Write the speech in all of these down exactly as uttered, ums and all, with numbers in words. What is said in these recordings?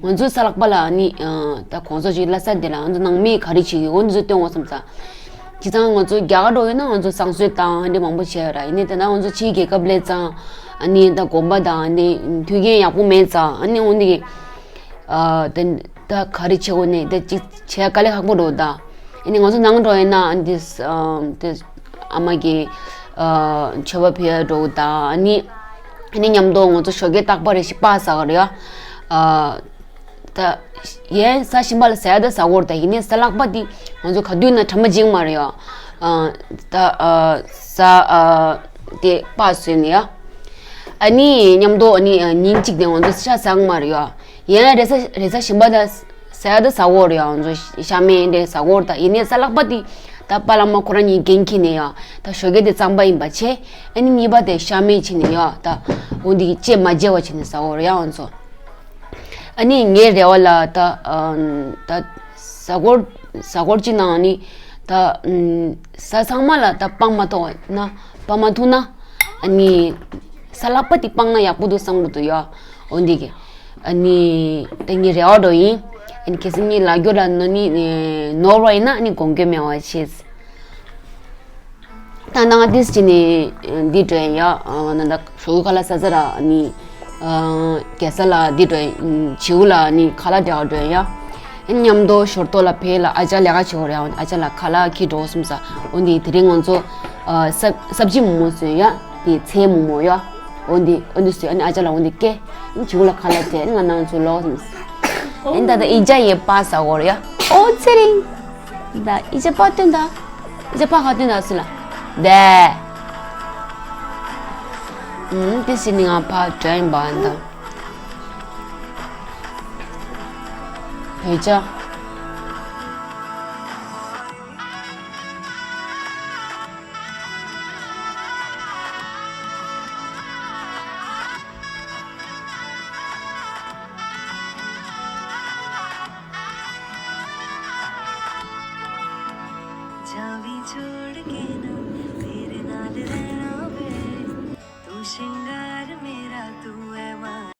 ང་ཚོའི་གཟའ་ལྷག་པ་ལ་ནི་ད་གོང་ས་མཆོག་ལྷ་ས་འདི་ལ་ང་ཚོ་ནང་མི་ག་རེ་བྱེད་ཀྱི་འོ་འདི་ཚོ་སྟོན་འོང་བསམ་ས། བྱས་ཙང་ང་ཚོ་རྒྱ་གར་འགྲོ་ཡོད་ན་ང་ཚོ་བསང་གསོལ་དང་འདི་མང་པོ་བྱས་ཡོད་ར། ཡིན་ནའི་ད་ནང་ང་ཚོ་ཕྱིའི་རྒྱལ་ཁབ་སླེབས་ཙང་ནི་ད་དགོན་པ་དང་འདི་མཐུན་རྐྱེན་ཡག་པོ་མེད་ཙང་ནི་འོ་འདི་གི་ད་ད་ག་རེ་བྱེད་དགོས་ནི་ད་ཅིག་བྱས་དཀའ་ལས་ཁག་པོ་འགྲོ་ད། ནི་ང་ཚོ་ནང་འགྲོ་ཡོད་ན་འདི་ད་ཨ་མ་གི་མཆོད་པ་ཕུལ་འགྲོ་ད་ནི། ཨ་ནི་མཉམ་དུ་ང་ཚོ་ཞོགས་ཀས་རྟག་པར་རེ་ཞིག་སྤགས་ཟ་གི་རེད་ཡ། ཨ་ད་ཡན་ཟ་བཞིན་པ་ལ་ཟ་ཡ་ད་ཟ་གོ་རེད། ད་ཡིན་ནའི་གཟའ་ལྷག་པ་འདི་ང་ཚོ་ག་དུས་ན་དྲ་མ་འཇིག་མ་རེད་ཡ། ཨ་ད་ཨ་ཟ་ཨ་དེ་སྤགས་ཟོས་ནས་ཡ། ཨ་ནི་མཉམ་དུ་ཨ་ནི་ཨ་ཉིན་གཅིག་དེ་ང་ཚོ་ཤ་ཟ་གི་མ་རེད་ཡ། ཡན་རེ་ཟ་རེ་ཟ་བཞིན་པ་ད། ཟ་ཡ་ད་ཟ་གོ་རེད་ཡ། ང་ཚོ་ཤ་མེད་འདྲ་ཟ་གོ་རེད། ད་ཡིན་ནའི་གཟའ་ལྷག་པ་དེ་ད་པཱ་ལགས་མ་ཁོ་རང་གཉིས་འགན་འཁྱེར་ནས་ཡ་ད་ཞོགས་ཀས་དེ་གཙང་པ་ཡིན་པ་བྱས། ཨ་ནི་གཉིས་པ་དེ་ཤ་མེད་བྱས་ནས་ཡ་ད་འོ་འདི་གི་ལྕེ་མ་བརྗེ་བ་བྱས་ནས་ཟ་གོ་རེད་ཡ་ང་ཚོ། ཨ་ནི་ངའི་རེ་བ་ལ་ད་ཨ་ད་གཟའ་འཁོར་གཟའ་འཁོར་གཅིག་ནང་ནི་ད་ཨ་གཟའ་ཚང་མ་ལ་ད་སྤང་མ་ཐུབ་ན་སྤང་མ་ཐུབ་ན་ཨ་ནི་གཟའ་ལྷག་པ་དེ་སྤང་ན་ཡག་པོ་འདུག་བསམ་གི་འདུག་ཡ། འོ་འདི་གི་ཨ་ནི་ད་ངའི་རེ་བ་འདྲ་ཡིན། ཨ་ནི་ཁ་སང་ངའི་ལ་རྒྱུ་ལ་ནོར་ནི་ནོར་བ་ཡིན་ན་ཨ་ནི་དགོངས་འགལ་མེད་པ་བྱས། ད་ནང་ཏིས་ཅི་ནི་འདི་འདྲ་ཡིན་ཡ། ཨ་ན་ད་ཞོགས་ཀ་ལ་ས་ས་ར་ཨ་ནི་ཨ་རྒྱལ་ས་ལ་འདི་འདྲ་ཡིན། བྱིའུ་ལ་ཨ་ནི་ཁ་ལག་འདྲ་འདྲ་ཡིན་ཡ། ཨ་ནི་མཉམ་དུ་ཞོར་ཏོ་ལ་བལ་ལ་ཨ་ཅག་ལས་ཀ་བྱེད་འོ་རེད། ཨ་ཅག་ལ་ཁ་ལག་ཁྱེར་འགྲོ་གསུངས་ས། འོ་འདི་དེ་རིང་ང་ཚོ་ཨ་སབ་སབ་ཅི་མོག་མོག་བཟོས་ཡ། དེ་ཚལ་མོག་མོག་ཡ། འོ་འདི་འོ་འདི་བཟོས། ཨ་ནི་ཨ་ཅག་ལ་འོ་འདི་བཀལ། ཨ་ནི་བྱིའུ་ལ་ཁ་ལག་སྤྲད། ཨ་ནི་ང་ནང་ཚོ་ལོག་སོང་། ཨ་ནི་ད་ལྟ་ཨི་ཅག་ཡའི་པ་ཟ་འོ་རེད་ཡ། ཨོ་ཚེ་རིང་། ད་ཨི་ཅག་པ་སྟོན་ད། ཨི་ཅག་པ་ཧ་སྟོན་ད་སུ་ལ། དེ། ཨུམ་དེ་སི་ནི་ང་ཕ་དྲན་པ་ཨ་ནི་ད། ཨི་ཅག जावी छोड़ के ना, तेरे नाल रहना वे, तू श्रृंगार मेरा, तू है मा-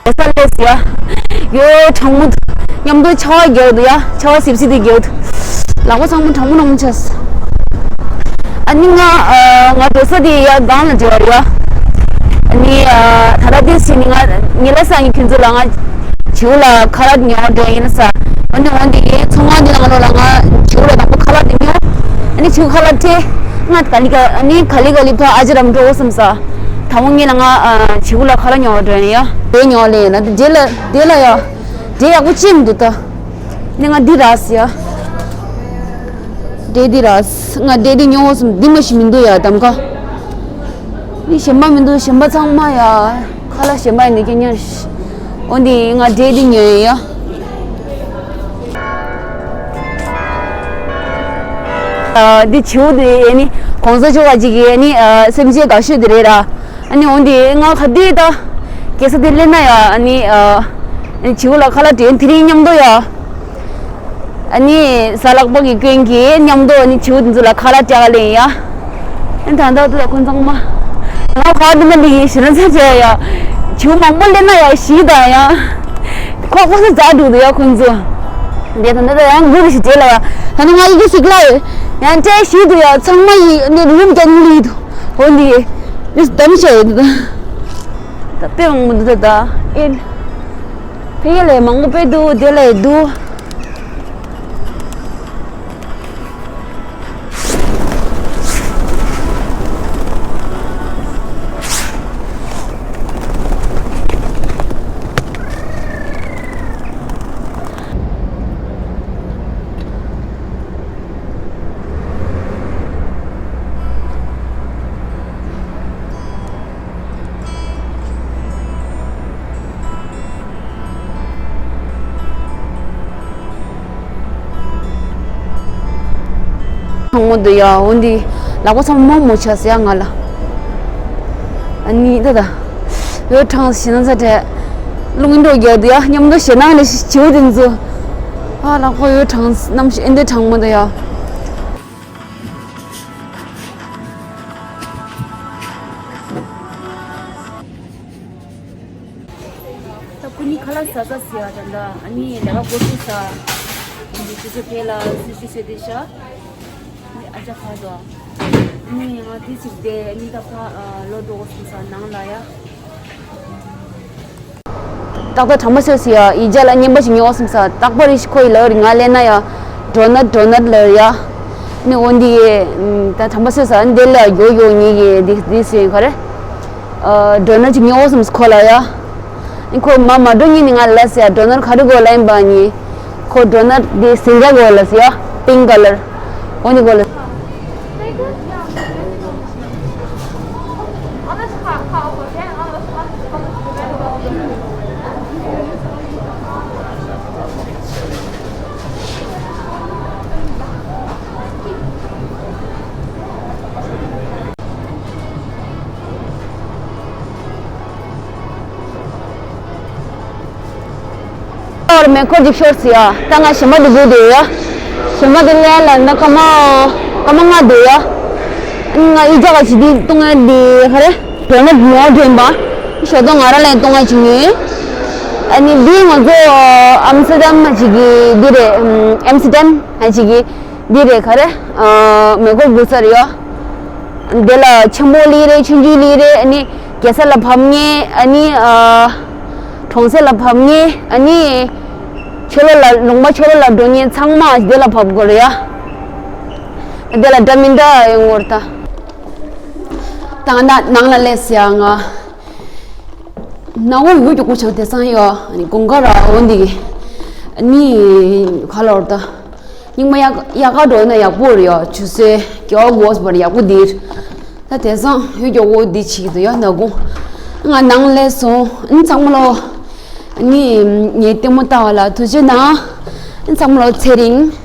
ས་ལས་ཡ། ཡོ་གྲང་མོ། མཉམ་དུ་ཆར་པ་རྒྱག་འདུག་ཡ། ཆར་པ་སིབ་སིབ་དེ་རྒྱག་འདུག་ལག་པ་ཚང་མ་གྲང་མོ་གྲང་མོ་ཆགས། ཨ་ནི་ང་ཨ་ང་འགྲོ་ས་དེ་ཡ་སྒང་ལ་འགྲོ་བ་ཡ། ཨ་ནི་ཨ་ད་ལྟ་དེ་ཕྱིན་ནི་ང་ཉི་ལ་སང་ཉིན་ཁྱོད་ཚོ་ལ་ང་བྱིའུ་ལ་ཁ་ལག་ཉོ་འགྲོ་ཡིན་ས། འོན་ཏེ་འོན་ཏེ་ཡའི་ཚོང་ཁང་དེ་ནང་ལོགས་ལ་ང་བྱིའུ་ལ་དང་པོ་ཁ་ལག་དེ་ཉོ། ཨ་ནི་བྱིའུ་ཁ་ལག་སྤྲད། ང་ག་ལི་ག་ཨ་ནི་ག་ལི་ག་ལི་ཕ་ཨ་ཅེ་རམ་འགྲོ་བསམ་ས། ད་འོང་ངེད་ལ་ང་ཨ་བྱིའུ་ལ་ཁ་ལག་ཉོ་འགྲོ་ཡིན་ཡ། དེ་ཉོ་ལེ་ཡིན་ན་དེ་ལ་དེ་ལ་ཡ། དེ་ཡག་པོ་ཅི་མི་འདུག་ད། ནི་ང་འདི་རག་སི་ཡ། དེ་འདི་རག་སི་ང་དེ་འདི་ཉོ་བསམ་འདི་མ་ཤི་མི་འདུག་ཡ་གདམ་ཁ། ནི་གཞན་པ་མི་འདུག་གཞན་པ་ཚང་མ་ཡ། ཁ་ལག་གཞན་པ་ཡིན་ནི་ཀྱི་ཉར་ཤི། འོ་འདི་ང་འབྲས་འདི་ཉོས་ཡོད། ཨ། འདི་བྱིའུ་འདི་ཨ་ནི་གོང་ས་མཆོག་ག་ཅིག་གི་ཨ་ནི་ཨ་སེམས་ཅན་དགའ་ཤོས་འདི་རེད་ར། ཨ་ནི་འོ་འདི་ང་ག་དུས་ད་རྒྱལ་ས་འདི་སླེབས་ན་ཡ་ཨ་ནི་ཨ་ཨ་ནི་བྱིའུ་ལ་ཁ་ལག་སྤྲད། དེ་རིང་མཉམ་དུ་ཡ། ཨ་ནི་གཟའ་ལྷག་པ་གི་སྐྱོན་གྱིས་མཉམ་དུ་ཨ་ནི་བྱིའུ་དེ་ཚོ་ལ་ཁ་ལག་སྤྲད་ག་སླེབས་ཡིན་ཡ། ཨ་ནི་ད་ལྟ་དེ་ལ་ཁོང་ཚང་མ་ང་ཕར་འདི་ན་འདི་ཡིན་ཞེ་ན་ཚ་བྱས་ཡ། བྱིའུ་མང་པོ་སླེབས་ན་ཡ་ཞིག་དང་ཡ། ཁོ་ཁོ་ཚོ་རྫ་འགྲོ་འདུག་ཡ་ཁོང་ཚོ། འདི་ད་ལྟ་ད་ཡང་འགུལ་ཞིག་བྲེལ་ལ་ཡ། ད་ནི་ང་ཡི་གེ་ཞིག་ལ་ཡ་སྤྲད་ཞིག་འདུག་ཡ། ཚང་མ་ཡི་ནི་རུམ་རྒྱ་ནི་ལི་འདུག་འོ་འདི་ཡི་ནི་གདམ་བྱས་ཡོད་འདུག་ད་དཔེ་མང་པོ་འདུག་ད་ད་ཨེ། ཕ་གི་ལས་མང་པོ་དཔེ་འདུག་དེ་ལས་འདུག་གྲང་མོ་འདུག་ཡ། འོ་འདི་ལག་པ་ཚང་མ་མོ་ཆགས་ཟེར་ཡ་ང་ལ། ཨ་ནི་ད་ད་འོད་གྲང་ཞེ་ན་ཚ་བྲལ། རླུང་འགྲོ་རྒྱག་འདུག་ཡ། མཉམ་དུ་ཞེད་སྣང་ལས་བྱིའུ་དེ་ཚོ། ཨ་ལག་པ་འོད་གྲང་། གནམ་གཤིས་ཨེ་འདྲ་གྲང་མོ་འདུག་ཡ། ད་ཁོ་གཉིས་ཁ་ལག་ཟ་ས་ཟེར་ཡ། ད་ད་ཨ་ནི་ལས་ཀ་འགོ་ཚུགས་ས། ཨ་ནི་དུས་ཚོད་ཕེབས་ལ་སུ་ཞིག་བཟོས་ཏེ་ཤ། ཨ་ནི་ཨ་ཅག་ཕར་འགྲོ། ཨ་ནི་ང་དེ་ཅིག་བསྡད། ཨ་ནི་ད་ཕར་ལོག་འགྲོ་དགོས་བསམ་ས་ནང་ལ་ཡ། ཏག་ཏག་དྲན་པ་གསོས་སོང་ཡ། ཡི་ཇ་ལ་སྙན་པོ་ཞིག་ཉོ་བསམ་ས། རྟག་པར་རེ་ཞིག་ཁོ་ཡི་ལབ་རེད། ང་སླེབས་ན་ཡ་ཌོ་ནཊ་ཌོ་ནཊ་ལབ་རེད་ཡ། ནི་འོ་འདི་ཡི་ད་དྲན་པ་གསོས་ས། འདི་ལ་ཡོ་ཡོ་ཉིད་ཀྱི་འདི་འདི་ཟེར་ག་རེ། ཨ་ཌོ་ནཊ་ཅིག་ཉོ་བསམ་ས་ཁོ་ལ་ཡ། ནི་ཁོ་མ་མ་འགྲོ་ཉིན་ནི་ང་ལ་ཟེར་ཡ། ཌོ་ནཊ་ག་རེ་དགོས་ལབ་ཡིན་པ་ནི། ཁོ་ཌོ་ནཊ་འདི་ཟིང་ཆ་དགོས་ལབ་ཟེར་ཡ། པིང་ཀ་ལར། འོ་འདི་དགོས་ལབ། ཨོར་མེ་འཁོར་ཅིག་ཤོར་སི་ཡ། ད་ང་ཞིམ་པ་འདི་དགོས་འདུག་ཡ། ཞིམ་པ་འདི་ལེན་ལ་ན་སྐར་མ་སྐར་མ་ལྔ་འདུག་ཡ། ང་ཡི་ཇ་ག་ཅིག་འདི་བཏུང་ཡ་འདི་ག་རེ། དོན་ན་ཉོ་དྲན་པ། ཞོ་ཏོ་ང་ར་ལེན་བཏུང་ཡ་ཅིག་ཉོས། ཨ་ནི་འདི་ང་ཚོ་ཨམ་སི་ཏར་ཌམ་ཅིག་གི་འདི་རེད། ཨམ་སི་ཏར་ཌམ་ཅིག་གི་འདི་རེད། ག་རེ། མེ་འཁོར་དགོས་ས་རེད་ཡ། འདི་ལ་ཆེན་པོ་ལི་རེད། ཆུང་ཆུང་ལི་རེད། ཨ་ནི་རྒྱལ་ས་ལ་བབས་ངེས། ཨ་ནི་ཨ་གྲོང་གསེབ་ལ་བབས་ངེས། ཨ་ནི་ཕྱི་ལོགས་ལ་ལུང་པ་ཕྱི་ལོགས་ལ་འགྲོ་ངེས་ཚང་མ་འདི་ལ་བབས་དགོས་རེད་ཡ། འདི་ལ་འདྲ་མི་འདྲ་ཡོང་གི་རེད་ད། ད་ང་ནང་ལ་སླེབས་ཡ། ང་ནང་ངོ་ཡུ་མགྱོགས་པོ་ཆགས་དེང་སང་ཡ། ཨ་ནི་དགུན་ཁ་ར་འོ་འདི་གི་ཨ་ནི་ག་ལབ་རེད་ད། རྙིང་མ་དབྱར་དབྱར་ཁ་འགྲོ་ན་ཡག་པོ་རེད་ཡ། ཆུ་ཚོད་བརྒྱད་པ་དགུ་པ་ཡག་པོ་འདིར། ད་དེང་སང་ཡུ་མགྱོགས་པོ་འདི་བྱེད་ཀྱི་འདུག་ཡ། ནག་ཁུང་། ང་ནང་སླེབས་སོང་། ཨ་ནི་ཚང་མ་ལོ། ཨ་ནི་ངའི་ལྟད་མོ་ལྟ་བ་ལ་ཐུགས་རྗེ་གནང་། ཨ་ནི་ཚང་མ་ལོ་ཚེ་རིང་།